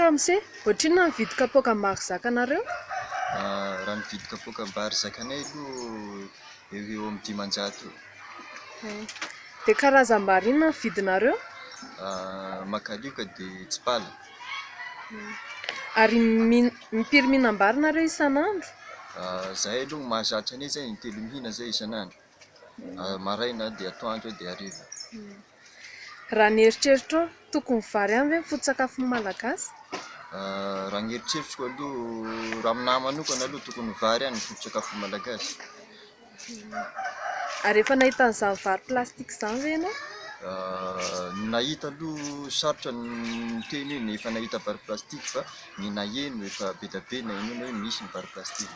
Ramose, ohatrinona ny vidy kapoakam-bary zakanareo? Raha ny vidy kapoakam-bary zakanay aloha eo ho eo amin'ny 500 eo. Dia karazam-bary inona no vidinareo? Makalioka dia tsipala. Ary impiry mihinam-bary nareo isan'andro? Zahay aloha mahazatra anay zay intelo mihina zay isan'andro. Maraina dia atoandro dia hariva. Raha ny eritreritrao, tokony vary ihany ve ny foto-tsakafon'ny Malagasy? Raha ny eritreritriko aloha, raha aminahy manokana aloha tokony vary ihany ny foto-tsakafon'ny Malagasy. Ary efa nahita an'izany vary plastique izany ve ianao? Ny nahita aloha sarotra ny miteny hoe efa nahita vary plastique fa ny naheno efa be dia be nahenoana hoe misy ny vary plastique.